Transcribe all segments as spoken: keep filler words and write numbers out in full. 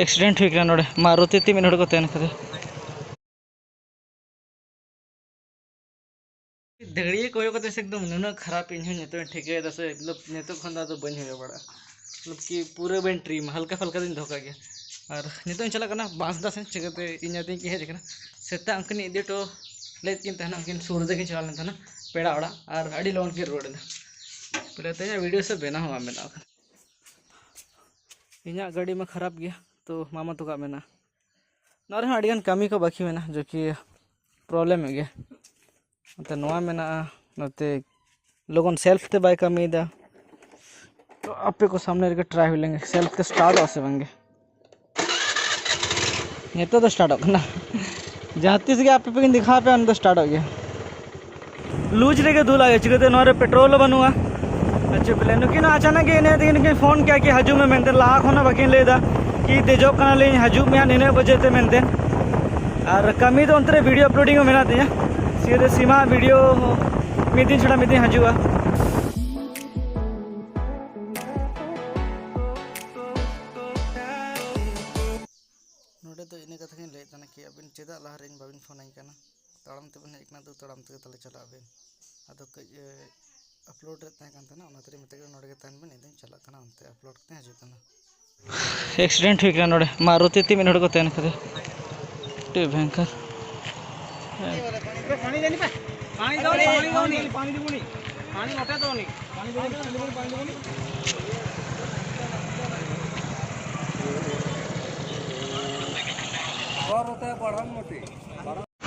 Accident ᱦᱩᱭ ᱠᱟᱱᱟ ᱱᱚᱰᱮ, ᱢᱟᱨᱩᱛᱤ ᱛᱮ ᱢᱤᱫ ᱦᱚᱲ ᱠᱚ ᱛᱟᱦᱮᱱ ᱠᱟᱱᱟ᱾ ᱫᱷᱟᱹᱲᱤᱭᱟᱹ ᱠᱚᱭᱚᱜ ᱠᱟᱛᱮ ᱥᱮ ᱮᱠᱫᱚᱢ ᱱᱩᱱᱟᱹᱜ ᱠᱷᱟᱨᱟᱯ, ᱤᱧ ᱦᱚᱸ ᱱᱤᱛᱚᱜ ᱤᱧ ᱴᱷᱤᱠᱟᱹᱭᱮᱫᱟ ᱥᱮ, ᱢᱚᱛᱞᱚᱵ, ᱱᱤᱛᱚᱜ ᱠᱷᱚᱱ ᱫᱚ ᱟᱫᱚ ᱵᱟᱹᱧ ᱦᱚᱭᱚ ᱵᱟᱲᱟᱜᱼᱟ᱾ ᱢᱚᱛᱞᱚᱵ ᱠᱤ ᱯᱩᱨᱟᱹ ᱵᱟᱹᱧ ᱴᱨᱤᱢᱟ, ᱦᱟᱞᱠᱟ ᱯᱷᱟᱞᱠᱟ ᱫᱚᱧ ᱫᱚᱦᱚ ᱠᱟᱜ ᱜᱮᱭᱟ᱾ ᱟᱨ ᱱᱤᱛᱚᱜ ᱤᱧ ᱪᱟᱞᱟᱜ ᱠᱟᱱᱟ ᱵᱟᱸᱥᱫᱟ ᱥᱮᱫ, ᱪᱤᱠᱟᱹᱛᱮ ᱤᱧ ᱟᱫᱚᱧ ᱦᱮᱡ ᱟᱠᱟᱱᱟ᱾ ᱥᱮᱛᱟᱜ ᱩᱱᱠᱤᱱ ᱤᱫᱤ ᱦᱚᱴᱚ ᱞᱮᱫ ᱠᱤᱱ ᱛᱟᱦᱮᱱᱟ, ᱩᱱᱠᱤᱱ ᱥᱩᱨ ᱨᱮᱠᱤᱱ ᱪᱟᱞᱟᱣ ᱞᱮᱱ ᱛᱟᱦᱮᱱᱟ ᱯᱮᱲᱟ ᱚᱲᱟᱜ, ᱟᱨ ᱟᱹᱰᱤ ᱞᱚᱜᱚᱱ ᱠᱤᱱ ᱨᱩᱣᱟᱹᱲ ᱮᱱᱟ᱾ ᱵᱚᱞᱮ ᱛᱮᱦᱮᱧᱟᱜ ᱵᱷᱤᱰᱤᱭᱳ ᱥᱮ ᱵᱮᱱᱟᱣ ᱦᱚᱸ ᱵᱟᱝ ᱵᱮᱱᱟᱣ ᱟᱠᱟᱱᱟ᱾ ᱤᱧᱟᱹᱜ ᱜᱟᱹᱰᱤ ᱢᱟ ᱠᱷᱟᱨᱟᱯ ᱜᱮᱭᱟ, ᱛᱚ ᱢᱟᱢᱟ ᱛᱟᱠᱚᱣᱟᱜ ᱢᱮᱱᱟᱜᱼᱟ᱾ ᱱᱚᱣᱟ ᱨᱮᱦᱚᱸ ᱟᱹᱰᱤᱜᱟᱱ ᱠᱟᱹᱢᱤ ᱠᱚ ᱵᱟᱹᱠᱤ ᱢᱮᱱᱟᱜᱼᱟ, ᱡᱚ ᱠᱤ ᱯᱨᱚᱵᱞᱮᱢᱮᱫ ᱜᱮᱭᱟ᱾ ᱱᱚᱛᱮ ᱱᱚᱣᱟ ᱢᱮᱱᱟᱜᱼᱟ, ᱱᱚᱛᱮ ᱞᱚᱜᱚᱱ ᱥᱮᱞᱯᱷ ᱛᱮ ᱵᱟᱭ ᱠᱟᱹᱢᱤᱭᱮᱫᱟ᱾ ᱛᱚ ᱟᱯᱮ ᱠᱚ ᱥᱟᱢᱱᱮ ᱨᱮᱜᱮ ᱴᱨᱟᱭ ᱦᱩᱭ ᱞᱮᱱᱜᱮ, ᱥᱮᱞᱯᱷ ᱛᱮ ᱥᱴᱟᱨᱴᱚᱜᱼᱟ ᱥᱮ ᱵᱟᱝᱜᱮ᱾ ᱱᱤᱛᱚᱜ ᱫᱚ ᱥᱴᱟᱨᱴᱚᱜ ᱠᱟᱱᱟ᱾ ᱡᱟᱦᱟᱸ ᱛᱤᱥ ᱜᱮ ᱟᱯᱮ ᱯᱮ ᱫᱮᱠᱷᱟᱣ ᱯᱮ, ᱩᱱ ᱫᱚ ᱥᱴᱟᱨᱴᱚᱜ ᱜᱮᱭᱟ᱾ ᱞᱩᱡᱽ ᱨᱮᱜᱮ ᱫᱩᱞ ᱟᱭᱟ, ᱪᱤᱠᱟᱹᱛᱮ ᱱᱚᱣᱟ ᱨᱮ ᱯᱮᱴᱨᱳᱞ ᱦᱚᱸ ᱵᱟᱹᱱᱩᱜᱼᱟ᱾ ᱟᱨ ᱪᱮᱫ ᱯᱮ ᱞᱟᱹᱭᱟ, ᱱᱩᱠᱤᱱ ᱦᱚᱸ ᱟᱪᱟᱱᱟᱠ ᱜᱮ ᱤᱱᱟᱹ ᱛᱮᱜᱮ ᱱᱩᱠᱤᱱ ᱯᱷᱳᱱ ᱠᱮᱜᱼᱟ ᱠᱤ ᱦᱤᱡᱩᱜ ᱢᱮ ᱢᱮᱱᱛᱮ, ᱞᱟᱦᱟ ᱠᱷᱚᱱ ᱦᱚᱸ ᱵᱟᱹᱠᱤᱱ ᱞᱟᱹᱭ ᱮᱫᱟ ᱠᱤ ᱫᱮᱡᱚᱜ ᱠᱟᱱᱟᱞᱤᱧ, ᱦᱤᱡᱩᱜ ᱢᱮ ᱦᱟᱸᱜ ᱱᱤᱱᱟᱹᱜ ᱵᱟᱡᱮ ᱛᱮ ᱢᱮᱱᱛᱮ᱾ ᱟᱨ ᱠᱟᱹᱢᱤ ᱫᱚ ᱚᱱᱛᱮ ᱨᱮ ᱵᱷᱤᱰᱤᱭᱳ ᱟᱯᱞᱳᱰᱤᱝ ᱦᱚᱸ ᱢᱮᱱᱟᱜ ᱛᱤᱧᱟᱹ, ᱥᱤᱨᱟᱹ ᱥᱤᱢᱟ ᱵᱷᱤᱰᱤᱭᱳ ᱦᱚᱸ ᱢᱤᱫ ᱫᱤᱱ ᱪᱷᱟᱲᱟ ᱢᱤᱫ ᱫᱤᱱ ᱦᱤᱡᱩᱜᱼᱟ᱾ ᱱᱚᱰᱮ ᱫᱚ ᱤᱱᱟᱹ ᱠᱟᱛᱷᱟ ᱜᱤᱧ ᱞᱟᱹᱭᱮᱫ ᱛᱟᱦᱮᱱᱟ ᱠᱤ ᱟᱹᱵᱤᱱ ᱪᱮᱫᱟᱜ ᱞᱟᱦᱟ ᱨᱮ ᱤᱧ ᱵᱟᱵᱤᱱ ᱯᱷᱳᱱ ᱟᱹᱧ ᱠᱟᱱᱟ? ᱛᱟᱲᱟᱢ ᱛᱮᱵᱮᱱ ᱦᱮᱡ ᱠᱟᱱᱟ, ᱛᱚ ᱛᱟᱲᱟᱢ ᱛᱮᱜᱮ ᱛᱟᱦᱚᱞᱮ ᱪᱟᱞᱟᱜ ᱟᱵᱤᱱ᱾ ᱟᱫᱚ ᱠᱟᱹᱡ, ᱮ, ᱟᱯᱞᱳᱰ ᱨᱮ ᱛᱟᱦᱮᱸ ᱠᱟᱱ ᱛᱟᱦᱮᱱᱟ, ᱚᱱᱟ ᱛᱮᱞᱤᱧ ᱢᱮᱛᱟ ᱠᱟᱱᱟ ᱱᱚᱰᱮ ᱜᱮ ᱛᱟᱦᱮᱱ ᱵᱤᱱ, ᱤᱧ ᱫᱚᱧ ᱪᱟᱞᱟᱜ ᱠᱟᱱᱟ ᱚᱱᱛᱮ ᱟᱯᱞᱳᱰ ᱠᱟᱛᱮ ᱦᱤᱡᱩᱜ ᱠᱟᱱᱟ᱾ ᱮᱠᱥᱤᱰᱮᱱᱴ ᱦᱩᱭ ᱠᱟᱱᱟ ᱱᱚᱰᱮ, ᱢᱟᱨᱩᱛᱤ ᱛᱮ ᱢᱤᱫ ᱦᱚᱲ ᱠᱚ ᱛᱟᱦᱮᱱ ᱠᱟᱱᱟ᱾ ᱟᱹᱰᱤ ᱵᱷᱚᱭᱚᱝᱠᱚᱨ᱾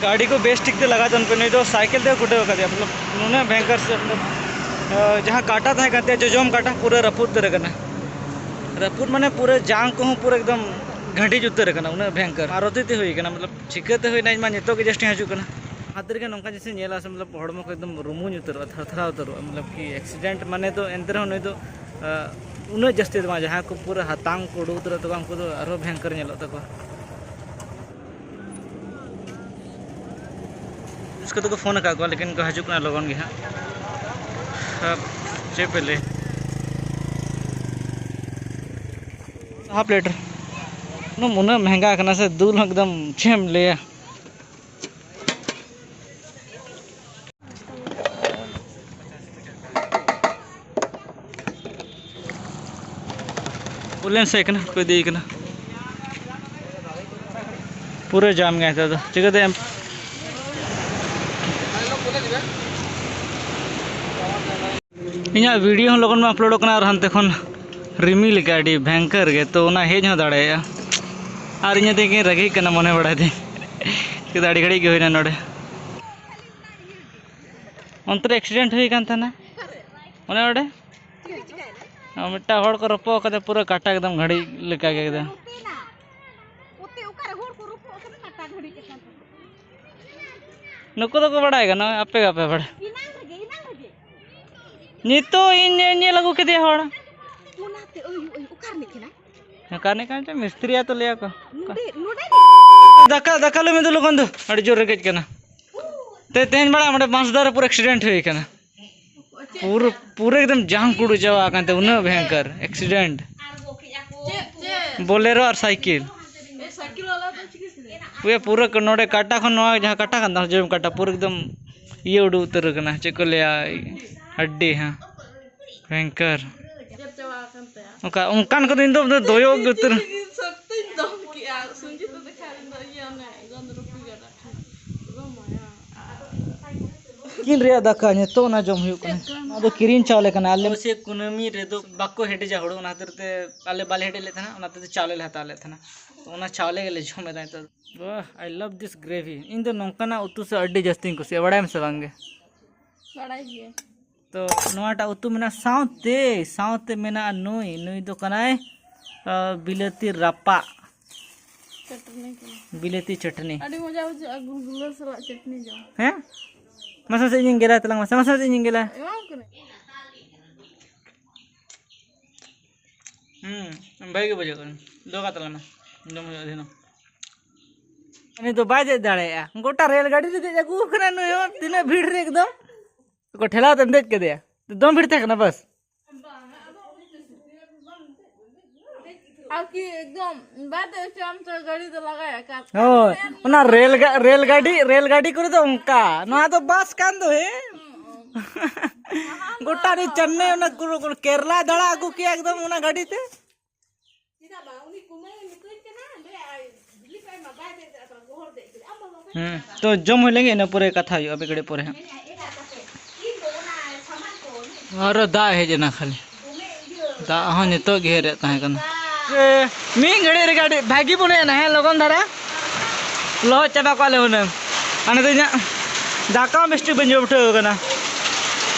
ᱜᱟᱹᱰᱤ ᱠᱚ ᱵᱮᱥ ᱴᱷᱤᱠ ᱛᱮ ᱞᱟᱜᱟ ᱦᱚᱪᱚᱱ ᱯᱮ᱾ ᱱᱩᱭ ᱫᱚ ᱥᱟᱭᱠᱮᱞ ᱛᱮ ᱠᱩᱴᱟᱹᱣ ᱟᱠᱟᱫᱮᱭᱟ, ᱢᱚᱛᱞᱚᱵ ᱱᱩᱱᱟᱹᱜ ᱵᱷᱚᱭᱚᱝᱠᱚᱨ ᱥᱮ, ᱢᱚᱛᱞᱚᱵ, ᱟᱸ, ᱡᱟᱦᱟᱸ ᱠᱟᱴᱟ ᱛᱟᱦᱮᱸ ᱠᱟᱱ ᱛᱟᱭᱟ, ᱡᱚᱡᱚᱢ ᱠᱟᱴᱟ ᱯᱩᱨᱟᱹ ᱨᱟᱹᱯᱩᱫ ᱩᱛᱟᱹᱨ ᱟᱠᱟᱱᱟ᱾ ᱨᱟᱹᱯᱩᱫ ᱢᱟᱱᱮ ᱯᱩᱨᱟᱹ ᱡᱟᱝ ᱠᱚᱦᱚᱸ ᱯᱩᱨᱟᱹ ᱮᱠᱫᱚᱢ ᱜᱷᱟᱹᱰᱤᱡ ᱩᱛᱟᱹᱨ ᱟᱠᱟᱱᱟ, ᱩᱱᱟᱹᱜ ᱵᱷᱚᱭᱚᱝᱠᱚᱨ᱾ ᱢᱟᱨᱩᱛᱤ ᱛᱮ ᱦᱩᱭ ᱟᱠᱟᱱᱟ, ᱢᱚᱛᱞᱚᱵ ᱪᱤᱠᱟᱹᱛᱮ ᱦᱩᱭᱱᱟ, ᱤᱧ ᱢᱟ ᱱᱤᱛᱚᱜ ᱜᱮ just ᱤᱧ ᱦᱤᱡᱩᱜ ᱠᱟᱱᱟ᱾ ᱦᱟᱛ ᱨᱮᱜᱮ ᱱᱚᱝᱠᱟ ᱡᱤᱱᱤᱥ ᱧᱮᱞᱟ ᱥᱮ, ᱢᱚᱛᱞᱚᱵ ᱦᱚᱲᱢᱚ ᱠᱚ ᱮᱠᱫᱚᱢ ᱨᱩᱢᱩᱧ ᱩᱛᱟᱹᱨᱚᱜᱼᱟ, ᱛᱷᱟᱨ ᱛᱷᱟᱨᱟᱣ ᱩᱛᱟᱹᱨᱚᱜᱼᱟ, ᱢᱚᱛᱞᱚᱵ ᱠᱤ ᱮᱠᱥᱤᱰᱮᱱᱴ ᱢᱟᱱᱮ ᱫᱚ ᱮᱱᱛᱮ ᱨᱮᱦᱚᱸ ᱱᱩᱭ ᱫᱚ, ᱟᱸ, ᱩᱱᱟᱹᱜ ᱡᱟᱹᱥᱛᱤ ᱫᱚ ᱵᱟᱝ, ᱡᱟᱦᱟᱸᱭ ᱠᱚ ᱯᱩᱨᱟᱹ ᱦᱟᱛᱟᱝ ᱠᱚ ᱩᱰᱩᱠ ᱩᱛᱟᱹᱨᱚᱜ ᱛᱟᱠᱚᱣᱟ ᱩᱱᱠᱩ ᱫᱚ ᱟᱨᱦᱚᱸ ᱵᱷᱚᱭᱚᱝᱠᱚᱨ ᱧᱮᱞᱚᱜ ᱛᱟᱠᱚᱣᱟ᱾ ᱩᱥᱠᱩ ᱫᱚᱠᱚ ᱯᱷᱳᱱ ᱟᱠᱟᱫ ᱠᱚᱣᱟ, ᱞᱮᱠᱤᱱ ᱠᱚ ᱦᱤᱡᱩᱜ ᱠᱟᱱᱟ ᱞᱚᱜᱚᱱ ᱜᱮ ᱦᱟᱸᱜ᱾ ᱟᱨ ᱪᱮᱫ ᱯᱮ ᱞᱟᱹᱭ? ᱦᱟᱯ ᱞᱤᱴᱟᱨ᱾ ᱩᱱᱟᱹᱜ, ᱩᱱᱟᱹᱜ ᱢᱮᱦᱮᱝᱜᱟ ᱠᱟᱱᱟ ᱥᱮ, ᱫᱩᱞ ᱦᱚᱸ ᱮᱠᱫᱚᱢ ᱪᱮᱫ ᱮᱢ ᱞᱟᱹᱭᱟ᱾ ᱯᱩᱞᱮᱱ ᱥᱮᱫ ᱠᱟᱱᱟ ᱠᱚ ᱤᱫᱤᱭᱮ ᱠᱟᱱᱟ᱾ ᱯᱩᱨᱟᱹ ᱡᱟᱢ ᱜᱮᱭᱟ ᱱᱤᱛᱚᱜ ᱫᱚ, ᱪᱤᱠᱟᱹᱛᱮ ᱮᱢ? ᱤᱧᱟᱹᱜ ᱵᱷᱤᱰᱤᱭᱳ ᱦᱚᱸ ᱞᱚᱜᱚᱱ ᱵᱟᱝ ᱟᱯᱞᱳᱰᱚᱜ ᱠᱟᱱᱟ ᱟᱨ ᱦᱟᱱᱛᱮ ᱠᱷᱚᱱ ᱨᱤᱢᱤᱞ ᱞᱮᱠᱟ ᱟᱹᱰᱤ ᱵᱷᱚᱭᱚᱝᱠᱚᱨ ᱜᱮ, ᱛᱚ ᱚᱱᱟ ᱦᱮᱡ ᱦᱚᱸ ᱫᱟᱲᱮᱭᱟᱜᱼᱟ᱾ ᱟᱨ ᱤᱧ ᱛᱮᱜᱮ ᱨᱟᱹᱜᱤᱜ ᱠᱟᱱᱟ ᱢᱚᱱᱮ ᱵᱟᱲᱟᱭ ᱫᱟᱹᱧ᱾ ᱪᱮᱫᱟᱜ ᱟᱹᱰᱤ ᱜᱷᱟᱹᱲᱤᱡ ᱜᱮ ᱦᱩᱭᱱᱟ ᱱᱚᱰᱮ᱾ ᱚᱱᱛᱮ ᱨᱮ ᱮᱠᱥᱤᱰᱮᱱᱴ ᱦᱩᱭ ᱠᱟᱱ ᱛᱟᱦᱮᱱᱟ, ᱚᱱᱮ ᱚᱸᱰᱮ᱾ ᱟᱨ ᱢᱤᱫᱴᱟᱝ ᱦᱚᱲ ᱠᱚ ᱨᱚᱯᱚᱜ ᱠᱟᱫᱟ, ᱯᱩᱨᱟᱹ ᱠᱟᱴᱟ ᱮᱠᱫᱚᱢ ᱜᱷᱟᱹᱲᱤ ᱞᱮᱠᱟ ᱜᱮ ᱮᱠᱫᱚᱢ᱾ ᱱᱩᱠᱩ ᱫᱚᱠᱚ ᱵᱟᱲᱟᱭ ᱠᱟᱱᱟ, ᱟᱯᱮ ᱜᱮ ᱟᱯᱮ ᱵᱟᱲᱟᱭ᱾ ᱱᱤᱛᱚᱜ ᱤᱧ ᱧᱮ-, ᱧᱮᱞ ᱟᱹᱜᱩ ᱠᱮᱫᱮᱭᱟ ᱦᱚᱲ᱾ ᱚᱠᱟ ᱨᱤᱱᱤᱡ ᱠᱟᱱ ᱪᱚ ᱢᱤᱥᱛᱨᱤᱭᱟ ᱛᱚ ᱞᱟᱹᱭᱟ ᱠᱚ᱾ ᱫᱟᱠᱟ, ᱫᱟᱠᱟ ᱞᱩ ᱢᱮ ᱫᱩ ᱞᱚᱜᱚᱱ ᱫᱚ, ᱟᱹᱰᱤ ᱡᱳᱨ ᱨᱮᱸᱜᱮᱡ ᱠᱟᱱᱟ᱾ ᱛᱮ-, ᱛᱮᱦᱮᱧ ᱵᱮᱲᱟ ᱚᱸᱰᱮ ᱵᱟᱸᱥᱫᱟ ᱨᱮ ᱯᱩᱨᱟᱹ ᱮᱠᱥᱤᱰᱮᱱᱴ ᱦᱩᱭ ᱠᱟᱱᱟ᱾ ᱯᱩᱨᱟᱹ, ᱯᱩᱨᱟᱹ ᱮᱠᱫᱚᱢ ᱡᱟᱝ ᱠᱩᱲᱩ ᱪᱟᱵᱟ ᱟᱠᱟᱱ ᱛᱮ, ᱩᱱᱟᱹᱜ ᱵᱷᱚᱭᱚᱝᱠᱚᱨ ᱮᱠᱥᱤᱰᱮᱱᱴ᱾ ᱵᱚᱞᱮᱨᱳ ᱟᱨ ᱥᱟᱭᱠᱮᱞ᱾ ᱯᱩᱨᱟᱹ, ᱯᱩᱨᱟᱹ ᱱᱚᱰᱮ ᱠᱟᱴᱟ ᱠᱷᱚᱱ ᱱᱚᱣᱟ ᱡᱟᱦᱟᱸ ᱠᱟᱴᱟ ᱠᱟᱱ ᱛᱟᱢᱟ, ᱡᱚᱡᱚᱢ ᱠᱟᱴᱟ, ᱯᱩᱨᱟᱹ ᱮᱠᱫᱚᱢ ᱤᱭᱟᱹ ᱩᱰᱩᱠ ᱩᱛᱟᱹᱨ ᱟᱠᱟᱱᱟ, ᱪᱮᱫ ᱠᱚ ᱞᱟᱹᱭᱟ, ᱦᱟᱰᱰᱤ, ᱦᱮᱸ, ᱵᱷᱚᱭᱚᱝᱠᱚᱨ᱾ ᱚᱱᱠᱟ, ᱚᱱᱠᱟᱱ ᱠᱚᱫᱚ ᱤᱧ ᱫᱚ ᱫᱚᱭᱚᱜ ᱩᱛᱟᱹᱨ᱾ ᱥᱚᱠᱛᱚᱧ ᱫᱚᱦᱚ ᱠᱮᱜᱼᱟ, ᱥᱩᱧᱡᱤᱛ ᱫᱚ ᱫᱮᱠᱷᱟᱣ ᱤᱧ ᱫᱚ ᱤᱭᱟᱹ ᱚᱱᱮ ᱜᱚᱱᱫᱨᱚᱯᱤ ᱜᱟᱰᱟ ᱴᱷᱮᱱ᱾ ᱛᱤᱠᱤᱱ ᱨᱮᱭᱟᱜ ᱫᱟᱠᱟ ᱱᱤᱛᱚᱜ ᱚᱱᱟ ᱡᱚᱢ ᱦᱩᱭᱩᱜ ᱠᱟᱱᱟ᱾ ᱚᱱᱟ ᱫᱚ ᱠᱤᱨᱤᱧ ᱪᱟᱣᱞᱮ ᱠᱟᱱᱟ᱾ ᱟᱞᱮ ᱥᱮ ᱠᱩᱱᱟᱹᱢᱤ ᱨᱮᱫᱚ ᱵᱟᱠᱚ ᱦᱮᱰᱮᱡᱟ ᱦᱩᱲᱩ, ᱚᱱᱟ ᱠᱷᱟᱹᱛᱤᱨ ᱛᱮ ᱟᱞᱮ ᱵᱟᱞᱮ ᱦᱮᱰᱮᱡ ᱞᱮᱫ ᱛᱟᱦᱮᱱᱟ, ᱚᱱᱟ ᱛᱮᱫᱚ ᱪᱟᱣᱞᱮ ᱞᱮ ᱦᱟᱛᱟᱣ ᱞᱮᱫ ᱛᱟᱦᱮᱱᱟ᱾ ᱛᱚ ᱚᱱᱟ ᱪᱟᱣᱞᱮ ᱜᱮᱞᱮ ᱡᱚᱢ ᱮᱫᱟ ᱱᱤᱛᱚᱜ᱾ ᱵᱟᱦ, I love this gravy. ᱤᱧ ᱫᱚ ᱱᱚᱝᱠᱟᱱᱟᱜ ᱩᱛᱩ ᱥᱮ ᱟᱹᱰᱤ ᱡᱟᱹᱥᱛᱤᱧ ᱠᱩᱥᱤᱭᱟᱜᱼᱟ, ᱵᱟᱲᱟᱭᱟᱢ ᱥᱮ ᱵᱟᱝ ᱜᱮ? ᱵᱟᱲᱟᱭ ᱜᱮ᱾ ᱛᱚ ᱱᱚᱣᱟᱴᱟᱜ ᱩᱛᱩ ᱢᱮᱱᱟᱜᱼᱟ, ᱥᱟᱶᱛᱮ, ᱥᱟᱶᱛᱮ ᱢᱮᱱᱟᱜᱼᱟ ᱱᱩᱭ, ᱱᱩᱭ ᱫᱚ ᱠᱟᱱᱟᱭ, ᱟ, ᱵᱤᱞᱟᱹᱛᱤ ᱨᱟᱯᱟᱜ᱾ ᱪᱟᱹᱴᱱᱤ ᱠᱚ᱾ ᱵᱤᱞᱟᱹᱛᱤ ᱪᱟᱹᱴᱱᱤ᱾ ᱟᱹᱰᱤ ᱢᱚᱡᱟ ᱵᱩᱡᱷᱟᱹᱜᱼᱟ ᱜᱩᱞᱜᱩᱞᱟᱹ ᱥᱟᱞᱟᱜ ᱪᱟᱹᱴᱱᱤ ᱡᱚᱢ᱾ ᱦᱮᱸ? ᱢᱟᱥᱮ ᱢᱟᱥᱮ ᱤᱧᱤᱧ ᱜᱮᱞᱟᱭ ᱛᱟᱞᱟᱝ, ᱢᱟᱥᱮ ᱢᱟᱥᱮ ᱤᱧᱤᱧ ᱜᱮᱞᱟᱭ᱾ ᱮᱢᱟᱢ ᱠᱟᱹᱱᱟᱹᱧ᱾ ᱦᱩᱸ, ᱵᱷᱟᱜᱮ ᱜᱮ ᱵᱩᱡᱷᱟᱹᱜ ᱠᱟᱱᱟ᱾ ᱫᱚᱦᱚ ᱠᱟᱜ ᱛᱟᱞᱟᱝ ᱢᱮ᱾ ᱡᱚᱢ ᱦᱩᱭᱩᱜᱼᱟ ᱫᱷᱤᱱᱟᱹᱝ᱾ ᱩᱱᱤ ᱫᱚ ᱵᱟᱭ ᱫᱮᱡ ᱫᱟᱲᱮᱭᱟᱜᱼᱟ᱾ ᱜᱚᱴᱟ ᱨᱮᱞ ᱜᱟᱹᱰᱤ ᱨᱮ ᱫᱮᱡ ᱟᱹᱜᱩ ᱟᱠᱟᱱᱟ ᱱᱩᱭ ᱦᱚᱸ, ᱛᱤᱱᱟᱹᱜ ᱵᱷᱤᱲ ᱨᱮ ᱮᱠᱫᱚᱢ᱾ ᱠᱚ ᱴᱷᱮᱞᱟᱣ ᱛᱮᱢ ᱫᱮᱡ ᱠᱮᱫᱮᱭᱟ᱾ ᱫᱚᱢ ᱵᱷᱤᱲ ᱛᱟᱦᱮᱸ ᱠᱟᱱᱟ ᱵᱟᱥ᱾ ᱟᱨᱠᱤ ᱮᱠᱫᱚᱢ ᱵᱟᱫᱮ ᱪᱟᱢ ᱛᱚ ᱜᱟᱹᱰᱤ ᱫᱚ ᱞᱟᱜᱟᱭᱟ ᱠᱟᱨ᱾ ᱦᱳᱭ, ᱚᱱᱟ ᱨᱮᱞ ᱜᱟ-, ᱨᱮᱞ ᱜᱟᱹᱰᱤ, ᱨᱮᱞ ᱜᱟᱹᱰᱤ ᱠᱚᱨᱮ ᱫᱚ ᱚᱱᱠᱟ᱾ ᱱᱚᱣᱟ ᱫᱚ ᱵᱟᱥ ᱠᱟᱱ ᱫᱚ, ᱦᱮᱸ? ᱜᱚᱴᱟ ᱨᱮ ᱪᱮᱱᱱᱟᱭ, ᱚᱱᱟ ᱠᱩᱨᱩ-, ᱠᱩᱨᱩ-, ᱠᱮᱨᱞᱟ ᱫᱟᱬᱟ ᱟᱹᱜᱩ ᱠᱮᱭᱟ ᱮᱠᱫᱚᱢ ᱚᱱᱟ ᱜᱟᱹᱰᱤ ᱛᱮ᱾ ᱪᱮᱫᱟᱜ ᱵᱟᱝ? ᱩᱱᱤ ᱠᱩᱢᱟᱹᱭ ᱢᱤᱛᱟᱹᱧ ᱠᱟᱱᱟ, ᱞᱟᱹᱭ ᱟᱭ, ᱫᱤᱞᱤᱯ ᱟᱭ ᱢᱟ ᱵᱟᱭ ᱫᱮᱡ ᱫᱟᱲᱮᱭᱟᱜ ᱠᱟᱱᱟ, ᱜᱚᱦᱚᱲ ᱫᱮᱡ ᱠᱮᱫᱟ᱾ ᱟᱢ ᱵᱟᱵᱟ ᱦᱩᱸ, ᱛᱚ ᱡᱚᱢ ᱦᱩᱭ ᱞᱮᱱᱜᱮ, ᱤᱱᱟᱹ ᱯᱚᱨᱮ ᱠᱟᱛᱷᱟ ᱦᱩᱭᱩᱜᱼᱟ, ᱢᱤᱫ ᱜᱷᱟᱹᱲᱤᱡ ᱯᱚᱨᱮ ᱦᱟᱸᱜ᱾ ᱟᱨᱚ ᱫᱟᱜ ᱦᱮᱡ ᱮᱱᱟ ᱠᱷᱟᱹᱞᱤ᱾ ᱫᱟᱜ ᱦᱚᱸ ᱱᱤᱛᱚᱜ ᱜᱮ ᱦᱮᱡ ᱨᱮ ᱛᱟᱦᱮᱸ ᱠᱟᱱᱟ᱾ ᱮ, ᱢᱤᱫ ᱜᱷᱟᱹᱲᱤᱡ ᱨᱮᱜᱮ ᱟᱹᱰᱤ ᱵᱷᱟᱹᱜᱤ ᱵᱚᱱ ᱦᱮᱡ ᱮᱱᱟ, ᱦᱮᱸ, ᱞᱚᱜᱚᱱ ᱫᱷᱟᱨᱟ᱾ ᱞᱚᱦᱚᱫ ᱪᱟᱵᱟ ᱠᱚᱜᱼᱟ ᱞᱮ ᱦᱩᱱᱟᱹᱝ᱾ ᱟᱨ ᱱᱤᱛᱚᱜ ᱤᱧᱟᱹᱜ ᱫᱟᱠᱟ ᱦᱚᱸ ᱵᱮᱥ ᱴᱷᱤᱠ ᱵᱟᱹᱧ ᱡᱚᱢ ᱩᱴᱷᱟᱹᱣ ᱠᱟᱱᱟ᱾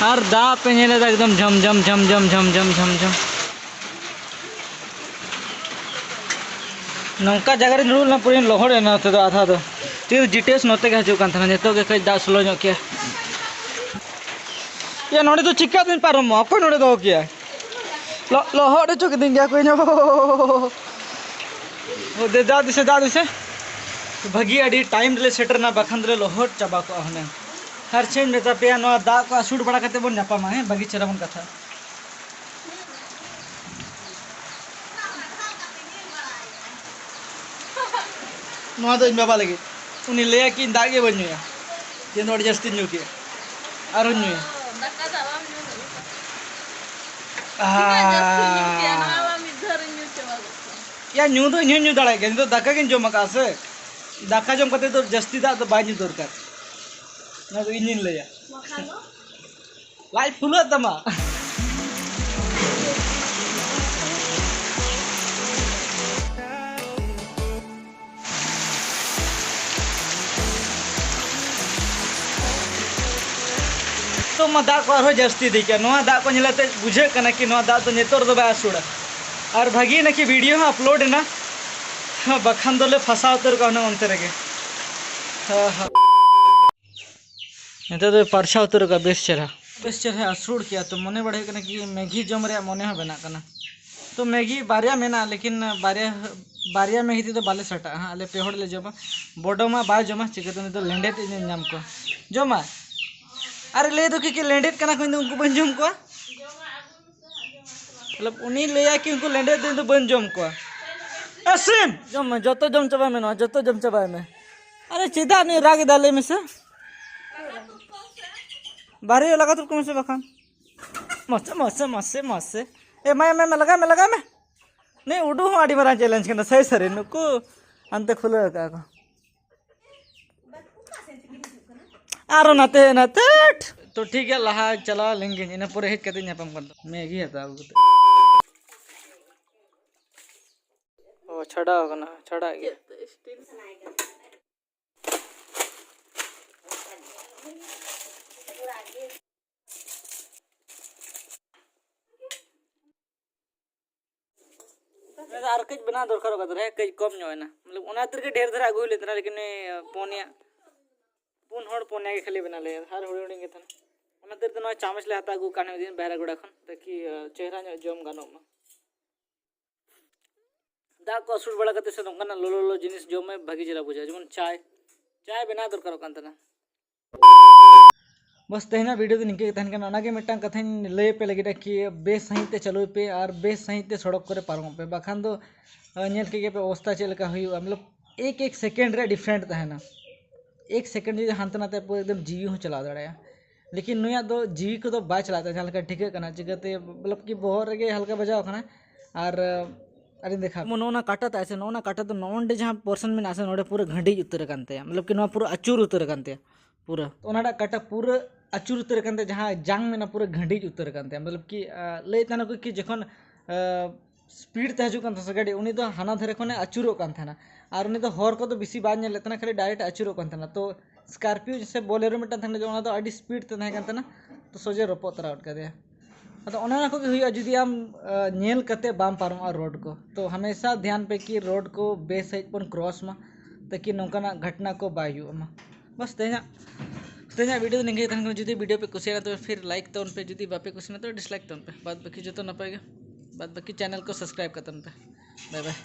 ᱟᱨ ᱫᱟᱜ ᱯᱮ ᱧᱮᱞᱮᱫᱟ, ᱮᱠᱫᱚᱢ ᱡᱷᱚᱢ ᱡᱷᱚᱢ ᱡᱷᱚᱢ ᱡᱷᱚᱢ᱾ ᱱᱚᱝᱠᱟ ᱡᱟᱭᱜᱟ ᱨᱤᱧ ᱫᱩᱲᱩᱵ ᱞᱮᱱᱟ, ᱯᱩᱨᱟᱹᱧ ᱞᱚᱦᱚᱫ ᱮᱱᱟ ᱱᱚᱛᱮ ᱫᱚ ᱟᱫᱷᱟ ᱫᱚ᱾ ᱛᱤᱨ ᱡᱤᱴᱮᱥ ᱱᱚᱛᱮ ᱜᱮ ᱦᱤᱡᱩᱜ ᱠᱟᱱ ᱛᱟᱦᱮᱱᱟ, ᱱᱤᱛᱚᱜ ᱜᱮ ᱠᱟᱹᱡ ᱫᱟᱜ slow ᱧᱚᱜ ᱠᱮᱜᱼᱟ᱾ ᱭᱟ, ᱱᱚᱸᱰᱮ ᱫᱚ ᱪᱤᱠᱟᱹ ᱛᱤᱧ ᱯᱟᱨᱚᱢᱚᱜᱼᱟ? ᱚᱠᱚᱭ ᱱᱚᱸᱰᱮ ᱫᱚᱦᱚ ᱠᱮᱜᱼᱟᱭ? ᱞᱚ-, ᱞᱚᱦᱚᱫ ᱦᱚᱪᱚ ᱠᱤᱫᱤᱧ ᱜᱮᱭᱟ ᱠᱚ ᱤᱧ ᱦᱚᱸ᱾ ᱚ, ᱫᱮ, ᱫᱟᱜ ᱫᱤᱥᱮ, ᱫᱟᱜ ᱫᱤᱥᱮ᱾ ᱵᱷᱟᱹᱜᱤ, ᱟᱹᱰᱤ time ᱨᱮᱞᱮ ᱥᱮᱴᱮᱨᱱᱟ, ᱵᱟᱠᱷᱟᱱ ᱫᱚᱞᱮ ᱞᱚᱦᱚᱫ ᱪᱟᱵᱟ ᱠᱚᱜᱼᱟ ᱦᱩᱱᱟᱹᱝ᱾ ᱟᱨ ᱪᱮᱫ ᱤᱧ ᱢᱮᱛᱟ ᱯᱮᱭᱟ, ᱱᱚᱣᱟ ᱫᱟᱜ ᱠᱚ ᱟᱹᱥᱩᱲ ᱵᱟᱲᱟ ᱠᱟᱛᱮ ᱵᱚᱱ ᱧᱟᱯᱟᱢᱟ, ᱦᱮᱸ? ᱵᱷᱟᱹᱜᱤ ᱪᱮᱦᱨᱟ ᱵᱚᱱ ᱠᱟᱛᱷᱟᱜᱼᱟ᱾ ᱱᱚᱣᱟ ᱫᱚ ᱤᱧ ᱵᱟᱵᱟ ᱞᱟᱹᱜᱤᱫ᱾ ᱩᱱᱤ ᱞᱟᱹᱭᱟ ᱠᱤ ᱤᱧ ᱫᱟᱜ ᱜᱮ ᱵᱟᱹᱧ ᱧᱩᱭᱟ᱾ ᱛᱮᱦᱮᱧ ᱫᱚ ᱟᱹᱰᱤ ᱡᱟᱹᱥᱛᱤᱧ ᱧᱩ ᱠᱮᱜᱼᱟ᱾ ᱟᱨᱦᱚᱸᱧ ᱧᱩᱭᱟ᱾ ᱫᱟᱠᱟ ᱫᱟᱜ ᱵᱟᱢ ᱧᱩ ᱫᱟᱲᱮᱭᱟᱜᱼᱟ᱾ ᱛᱤᱱᱟᱹᱜ ᱡᱟᱹᱥᱛᱤᱧ ᱧᱩ ᱠᱮᱜᱼᱟ, ᱱᱚᱣᱟ ᱢᱟ ᱢᱤᱫ ᱫᱷᱟᱣ ᱨᱤᱧ ᱧᱩ ᱪᱟᱵᱟ ᱜᱚᱫ ᱠᱟᱜᱼᱟ᱾ ᱭᱟ, ᱧᱩ ᱫᱚ ᱤᱧ ᱦᱚᱸᱧ ᱧᱩ ᱫᱟᱲᱮᱭᱟᱜ ᱜᱮᱭᱟ᱾ ᱱᱤᱛᱚᱜ ᱫᱟᱠᱟ ᱜᱤᱧ ᱡᱚᱢ ᱟᱠᱟᱫᱼᱟ ᱥᱮ᱾ ᱫᱟᱠᱟ ᱡᱚᱢ ᱠᱟᱛᱮ ᱫᱚ ᱡᱟᱹᱥᱛᱤ ᱫᱟᱜ ᱫᱚ ᱵᱟᱭ ᱧᱩ ᱫᱚᱨᱠᱟᱨ᱾ ᱚᱱᱟ ᱫᱚ ᱤᱧᱤᱧ ᱞᱟᱹᱭᱟ᱾ ᱵᱟᱠᱷᱟᱱ ᱫᱚ? ᱞᱟᱡ ᱯᱷᱩᱞᱟᱹᱜ ᱛᱟᱢᱟ᱾ ᱱᱤᱛᱚᱜ ᱢᱟ ᱫᱟᱜ ᱠᱚ ᱟᱨᱦᱚᱸ ᱡᱟᱹᱥᱛᱤ ᱤᱫᱤ ᱠᱮᱜᱼᱟ᱾ ᱱᱚᱣᱟ ᱫᱟᱜ ᱠᱚ ᱧᱮᱞ ᱠᱟᱛᱮ ᱵᱩᱡᱷᱟᱹᱜ ᱠᱟᱱᱟ ᱠᱤ ᱱᱚᱣᱟ ᱫᱟᱜ ᱫᱚ ᱱᱤᱛᱚᱜ ᱨᱮᱫᱚ ᱵᱟᱭ ᱟᱹᱥᱩᱲᱟ᱾ ᱟᱨ ᱵᱷᱟᱹᱜᱤ ᱮᱱᱟ ᱠᱤ video ᱦᱚᱸ upload ᱮᱱᱟ, ᱵᱟᱠᱷᱟᱱ ᱫᱚᱞᱮ ᱯᱷᱟᱸᱥᱟᱣ ᱩᱛᱟᱹᱨ ᱠᱚᱜᱼᱟ ᱦᱩᱱᱟᱹᱝ ᱚᱱᱛᱮ ᱨᱮᱜᱮ᱾ ᱦᱮᱸ, ᱦᱮᱸ᱾ ᱱᱤᱛᱚᱜ ᱫᱚ ᱯᱟᱨᱪᱷᱟ ᱩᱛᱟᱹᱨ ᱠᱚᱜᱼᱟ ᱵᱮᱥ ᱪᱮᱦᱨᱟ᱾ ᱵᱮᱥ ᱪᱮᱦᱨᱟ ᱟᱹᱥᱩᱲ ᱠᱮᱜᱼᱟ, ᱛᱚ ᱢᱚᱱᱮ ᱵᱟᱲᱟᱭ ᱦᱩᱭᱩᱜ ᱠᱟᱱᱟ ᱠᱤ ᱢᱮᱜᱤ ᱡᱚᱢ ᱨᱮᱭᱟᱜ ᱢᱚᱱᱮ ᱦᱚᱸ ᱵᱮᱱᱟᱜ ᱠᱟᱱᱟ᱾ ᱛᱚ ᱢᱮᱜᱤ ᱵᱟᱨᱭᱟ ᱢᱮᱱᱟᱜᱼᱟ, ᱞᱮᱠᱤᱱ ᱵᱟᱨᱭᱟ, ᱵᱟᱨᱭᱟ ᱢᱮᱜᱤ ᱛᱮᱫᱚ ᱵᱟᱞᱮ ᱥᱟᱴᱟᱜᱼᱟ ᱦᱟᱸᱜ, ᱟᱞᱮ ᱯᱮ ᱦᱚᱲ ᱞᱮ ᱡᱚᱢᱟ᱾ ᱵᱚᱰᱚ ᱢᱟ ᱵᱟᱭ ᱡᱚᱢᱟ, ᱪᱤᱠᱟᱹᱛᱮ ᱩᱱᱤ ᱫᱚ ᱞᱮᱸᱰᱮᱫ ᱮ ᱧᱮᱞ ᱧᱟᱢ ᱠᱚᱣᱟ? ᱡᱚᱢᱟ? ᱟᱨᱮ ᱞᱟᱹᱭ ᱫᱚ ᱠᱤ, ᱠᱤ ᱞᱮᱸᱰᱮᱫ ᱠᱟᱱᱟ ᱠᱚ, ᱤᱧ ᱫᱚ ᱩᱱᱠᱩ ᱵᱟᱹᱧ ᱡᱚᱢ ᱠᱚᱣᱟ᱾ ᱢᱚᱛᱞᱚᱵ ᱩᱱᱤ ᱞᱟᱹᱭᱟ ᱠᱤ ᱩᱱᱠᱩ ᱞᱮᱸᱰᱮᱫ ᱫᱚ ᱤᱧ ᱫᱚ ᱵᱟᱹᱧ ᱡᱚᱢ ᱠᱚᱣᱟ᱾ ᱮ ᱥᱤᱢ! ᱡᱚᱢ ᱢᱮ, ᱡᱚᱛᱚ ᱡᱚᱢ ᱪᱟᱵᱟᱭ ᱢᱮ, ᱱᱚᱣᱟ ᱡᱚᱛᱚ ᱡᱚᱢ ᱪᱟᱵᱟᱭ ᱢᱮ᱾ ᱟᱨᱮ ᱪᱮᱫᱟᱜ ᱱᱩᱭ ᱨᱟᱜ ᱮᱫᱟ ᱞᱟᱹᱭ ᱢᱮᱥᱮ? ᱵᱟᱨᱦᱮ ᱞᱟᱜᱟ ᱛᱩᱫ ᱠᱚ ᱢᱮᱥᱮ ᱵᱟᱠᱷᱟᱱ᱾ ᱢᱟᱥᱮ, ᱢᱟᱥᱮ, ᱢᱟᱥᱮ, ᱢᱟᱥᱮ᱾ ᱮ, ᱢᱟᱭ, ᱢᱟᱭ, ᱢᱟᱭ, ᱞᱟᱜᱟᱭ ᱢᱮ, ᱞᱟᱜᱟᱭ ᱢᱮ᱾ ᱱᱩᱭ ᱩᱰᱩ ᱦᱚᱸ ᱟᱹᱰᱤ ᱢᱟᱨᱟᱝ ᱪᱮᱞᱮᱧᱡᱽ ᱠᱟᱱᱟ, ᱥᱟᱹᱨᱤ ᱥᱟᱹᱨᱤ᱾ ᱱᱩᱠᱩ ᱦᱟᱱᱛᱮ ᱠᱷᱩᱞᱟᱹᱣ ᱟᱠᱟᱫ ᱠᱚ᱾ ᱟᱨᱚ ᱱᱟᱛᱮ, ᱱᱟᱛᱮ᱾ ᱛᱚ ᱴᱷᱤᱠ ᱜᱮᱭᱟ, ᱞᱟᱦᱟ ᱪᱟᱞᱟᱣ ᱞᱮᱱ ᱜᱤᱧ, ᱤᱱᱟᱹ ᱯᱚᱨᱮ ᱦᱮᱡ ᱠᱟᱛᱮ ᱧᱟᱯᱟᱢ ᱠᱟᱱ ᱛᱟᱢᱟ᱾ ᱢᱮᱜᱤ ᱦᱟᱛᱟᱣ ᱟᱹᱜᱩ ᱠᱟᱛᱮ᱾ ᱚ, ᱪᱷᱟᱰᱟᱣ ᱠᱟᱱᱟ, ᱪᱷᱟᱰᱟᱜ ᱜᱮ᱾ ᱟᱨ ᱠᱟᱹᱡ ᱵᱮᱱᱟᱣ ᱫᱚᱨᱠᱟᱨᱚᱜ ᱠᱟᱱ ᱛᱟᱦᱮᱱᱟ, ᱠᱟᱹᱡ ᱠᱚᱢ ᱧᱚᱜ ᱮᱱᱟ᱾ ᱢᱚᱛᱞᱚᱵ ᱚᱱᱟ ᱠᱷᱟᱹᱛᱤᱨ ᱜᱮ ᱰᱷᱮᱨ ᱫᱷᱟᱨᱟ ᱟᱹᱜᱩ ᱦᱩᱭ ᱞᱮᱱ ᱛᱟᱦᱮᱱᱟ, ᱞᱮᱠᱤᱱ ᱱᱩᱭ ᱯᱩᱱᱭᱟ, ᱯᱩᱱ ᱦᱚᱲ ᱯᱩᱱᱭᱟ ᱜᱮ ᱠᱷᱟᱹᱞᱤ ᱵᱮᱱᱟᱣ ᱞᱮ, ᱟᱨ ᱦᱩᱰᱤᱧ ᱦᱩᱰᱤᱧ ᱜᱮ ᱛᱟᱦᱮᱱᱟ᱾ ᱚᱱᱟ ᱠᱷᱟᱹᱛᱤᱨ ᱛᱮ ᱱᱚᱣᱟ ᱪᱟᱢᱚᱪ ᱞᱮ ᱦᱟᱛᱟᱣ ᱟᱹᱜᱩ ᱠᱟᱜ ᱱᱤᱭᱟᱹ ᱫᱤᱱ ᱵᱮᱦᱨᱟᱜᱚᱲᱟ ᱠᱷᱚᱱ, ᱛᱟᱠᱤ ᱪᱮᱦᱨᱟ ᱧᱚᱜ ᱡᱚᱢ ᱜᱟᱱᱚᱜ ᱢᱟ᱾ ᱫᱟᱜ ᱠᱚ ᱟᱹᱥᱩᱲ ᱵᱟᱲᱟ ᱠᱟᱛᱮ ᱥᱮ ᱱᱚᱝᱠᱟᱱᱟᱜ ᱞᱚᱞᱚ ᱞᱚᱞᱚ ᱡᱤᱱᱤᱥ ᱡᱚᱢ ᱢᱮ, ᱵᱷᱟᱹᱜᱤ ᱪᱮᱦᱨᱟ ᱵᱩᱡᱷᱟᱹᱜᱼᱟ᱾ ᱡᱮᱢᱚᱱ ᱪᱟᱭ, ᱪᱟᱭ ᱵᱮᱱᱟᱣ ᱫᱚᱨᱠᱟᱨᱚᱜ ᱠᱟᱱ ᱛᱟᱦᱮᱱᱟ᱾ ᱵᱟᱥ, ᱛᱮᱦᱮᱧᱟᱜ ᱵᱷᱤᱰᱤᱭᱳ ᱫᱚ ᱱᱤᱝᱠᱟᱹ ᱜᱮ ᱛᱟᱦᱮᱱ ᱠᱟᱱᱟ᱾ ᱚᱱᱟᱜᱮ ᱢᱤᱫᱴᱟᱝ ᱠᱟᱛᱷᱟᱧ ᱞᱟᱹᱭ ᱟᱯᱮ ᱞᱟᱹᱜᱤᱫ ᱠᱤ ᱵᱮᱥ ᱥᱟᱺᱦᱤᱡ ᱛᱮ ᱪᱟᱹᱞᱩᱭ ᱯᱮ ᱟᱨ ᱵᱮᱥ ᱥᱟᱺᱦᱤᱡ ᱛᱮ ᱥᱚᱲᱚᱠ ᱠᱚᱨᱮ ᱯᱟᱨᱚᱢᱚᱜ ᱯᱮ, ᱵᱟᱠᱷᱟᱱ ᱫᱚ ᱟᱸ, ᱧᱮᱞ ᱠᱮᱫ ᱜᱮᱯᱮ ᱚᱵᱚᱥᱛᱟ ᱪᱮᱫ ᱞᱮᱠᱟ ᱦᱩᱭᱩᱜᱼᱟ᱾ ᱢᱚᱛᱞᱚᱵ ᱮᱠ ᱮᱠ ᱥᱮᱠᱮᱱᱰ ᱨᱮ ᱰᱤᱯᱷᱟᱨᱮᱱᱴ ᱛᱟᱦᱮᱱᱟ᱾ ᱮᱠ ᱥᱮᱠᱮᱱᱰ ᱡᱩᱫᱤ ᱦᱟᱱᱛᱮ ᱱᱟᱛᱮ ᱯᱩᱨᱟᱹ ᱮᱠᱫᱚᱢ ᱡᱤᱣᱤ ᱦᱚᱸ ᱪᱟᱞᱟᱣ ᱫᱟᱲᱮᱭᱟᱜᱼᱟ᱾ ᱞᱮᱠᱤᱱ ᱱᱩᱭᱟᱜ ᱫᱚ ᱡᱤᱣᱤ ᱠᱚᱫᱚ ᱵᱟᱭ ᱪᱟᱞᱟᱜ ᱛᱟᱭᱟ, ᱡᱟᱦᱟᱸ ᱞᱮᱠᱟ ᱴᱷᱤᱠᱟᱹᱜ ᱠᱟᱱᱟ᱾ ᱪᱤᱠᱟᱹᱛᱮ ᱢᱚᱛᱞᱚᱵ ᱠᱤ ᱵᱚᱦᱚᱜ ᱨᱮᱜᱮ ᱦᱟᱞᱠᱟ ᱵᱟᱡᱟᱣ ᱠᱟᱱᱟ᱾ ᱟᱨ ᱟᱹᱞᱤᱧ ᱫᱮᱠᱷᱟ ᱱᱚᱜᱼᱚ ᱱᱟ ᱠᱟᱴᱟ ᱛᱟᱭ ᱥᱮ, ᱱᱚᱜᱼᱚ ᱱᱟ ᱠᱟᱴᱟ ᱫᱚ ᱱᱚᱜᱼᱚ ᱱᱚᱰᱮ ᱡᱟᱦᱟᱸ ᱯᱳᱨᱥᱚᱱ ᱢᱮᱱᱟᱜᱼᱟ ᱥᱮ, ᱱᱚᱰᱮ ᱯᱩᱨᱟᱹ ᱜᱷᱟᱹᱰᱤᱡ ᱩᱛᱟᱹᱨ ᱟᱠᱟᱱ ᱛᱟᱭᱟ, ᱢᱚᱛᱞᱚᱵ ᱠᱤ ᱱᱚᱣᱟ ᱯᱩᱨᱟᱹ ᱟᱹᱪᱩᱨ ᱩᱛᱟᱹᱨ ᱟᱠᱟᱱ ᱛᱟᱭᱟ ᱯᱩᱨᱟᱹ᱾ ᱚᱱᱟᱴᱟᱜ ᱠᱟᱴᱟ ᱯᱩᱨᱟᱹ ᱟᱹᱪᱩᱨ ᱩᱛᱟᱹᱨ ᱟᱠᱟᱱ ᱛᱟᱭᱟ, ᱡᱟᱦᱟᱸ ᱡᱟᱝ ᱢᱮᱱᱟᱜᱼᱟ ᱯᱩᱨᱟᱹ ᱜᱷᱟᱹᱰᱤᱡ ᱩᱛᱟᱹᱨ ᱟᱠᱟᱱ ᱛᱟᱭᱟ᱾ ᱢᱚᱛᱞᱚᱵ ᱠᱤ ᱟᱸ, ᱞᱟᱹᱭᱮᱫ ᱛᱟᱦᱮᱱᱟ ᱠᱚ ᱠᱤ ᱡᱚᱠᱷᱚᱱ ᱟᱸ, ᱥᱯᱤᱰ ᱛᱮ ᱦᱤᱡᱩᱜ ᱠᱟᱱ ᱛᱟᱦᱮᱱᱟ ᱥᱮ ᱜᱟᱹᱰᱤ, ᱩᱱᱤ ᱫᱚ ᱦᱟᱱᱟ ᱫᱷᱟᱨᱮ ᱠᱷᱚᱱᱮ ᱟᱹᱪᱩᱨᱚᱜ ᱠᱟᱱ ᱛᱟᱦᱮᱱᱟ᱾ ᱟᱨ ᱩᱱᱤ ᱫᱚ ᱦᱚᱨ ᱠᱚᱫᱚ ᱵᱮᱥᱤ ᱵᱟᱭ ᱧᱮᱞ ᱞᱮᱫ ᱛᱟᱦᱮᱱᱟ, ᱠᱷᱟᱹᱞᱤ ᱰᱟᱭᱨᱮᱠᱴ ᱟᱹᱪᱩᱨᱚᱜ ᱠᱟᱱ ᱛᱟᱦᱮᱱᱟ᱾ ᱛᱚ ᱥᱠᱟᱨᱯᱤᱭᱳ ᱥᱮ ᱵᱚᱞᱮᱨᱳ ᱢᱤᱫᱴᱟᱝ ᱛᱟᱦᱮᱸ ᱠᱟᱱᱟ, ᱚᱱᱟ ᱫᱚ ᱟᱹᱰᱤ ᱥᱯᱤᱰ ᱛᱮ ᱛᱟᱦᱮᱸ ᱠᱟᱱ ᱛᱟᱦᱮᱱᱟ, ᱛᱚ ᱥᱚᱡᱷᱮ ᱨᱚᱯᱚᱜ ᱛᱚᱨᱟ ᱜᱚᱫ ᱠᱟᱫᱮᱭᱟ᱾ ᱟᱫᱚ ᱚᱱᱮ ᱚᱱᱟ ᱠᱚᱜᱮ ᱦᱩᱭᱩᱜᱼᱟ, ᱡᱩᱫᱤ ᱟᱢ ᱟᱸ, ᱧᱮᱞ ᱠᱟᱛᱮ ᱵᱟᱢ ᱯᱟᱨᱚᱢᱚᱜᱼᱟ ᱨᱳᱰ ᱠᱚ᱾ ᱛᱚ ᱦᱟᱢᱮᱥᱟ ᱫᱷᱮᱭᱟᱱ ᱯᱮ ᱠᱤ ᱨᱳᱰ ᱠᱚ ᱵᱮᱥ ᱥᱟᱺᱦᱤᱡ ᱵᱚᱱ ᱠᱨᱚᱥ ᱢᱟ, ᱛᱟᱠᱤ ᱱᱚᱝᱠᱟᱱᱟᱜ ᱜᱷᱚᱴᱱᱟ ᱠᱚ ᱵᱟᱭ ᱦᱩᱭᱩᱜ ᱢᱟ᱾ ᱵᱟᱥ, ᱛᱮᱦᱮᱧᱟᱜ, ᱛᱮᱦᱮᱧᱟᱜ ᱵᱷᱤᱰᱤᱭᱳ ᱫᱚ ᱱᱤᱝᱠᱟᱹ ᱜᱮ ᱛᱟᱦᱮᱱ ᱠᱟᱱᱟ᱾ ᱡᱩᱫᱤ ᱵᱷᱤᱰᱤᱭᱳ ᱯᱮ ᱠᱩᱥᱤᱭᱟᱜᱼᱟ ᱛᱚᱵᱮ ᱯᱷᱤᱨ ᱞᱟᱭᱤᱠ ᱛᱟᱵᱚᱱ ᱯᱮ, ᱡᱩᱫᱤ ᱵᱟᱯᱮ ᱠᱩᱥᱤᱭᱟᱜᱼᱟ ᱛᱚᱵᱮ ᱰᱤᱥᱞᱟᱭᱤᱠ ᱛᱟᱵᱚᱱ ᱯᱮ᱾ ᱵᱟᱫ ᱵᱟᱹᱠᱤ ᱡᱚᱛᱚ ᱱᱟᱯᱟᱭ ᱜᱮ, ᱵᱟᱫ ᱵᱟᱹᱠᱤ ᱪᱮᱱᱮᱞ ᱠᱚ ᱥᱟᱵᱥᱠᱨᱟᱭᱤᱵ ᱠᱟᱛᱟᱵᱚᱱ ᱯᱮ᱾ ᱵᱟᱭ ᱵᱟᱭ᱾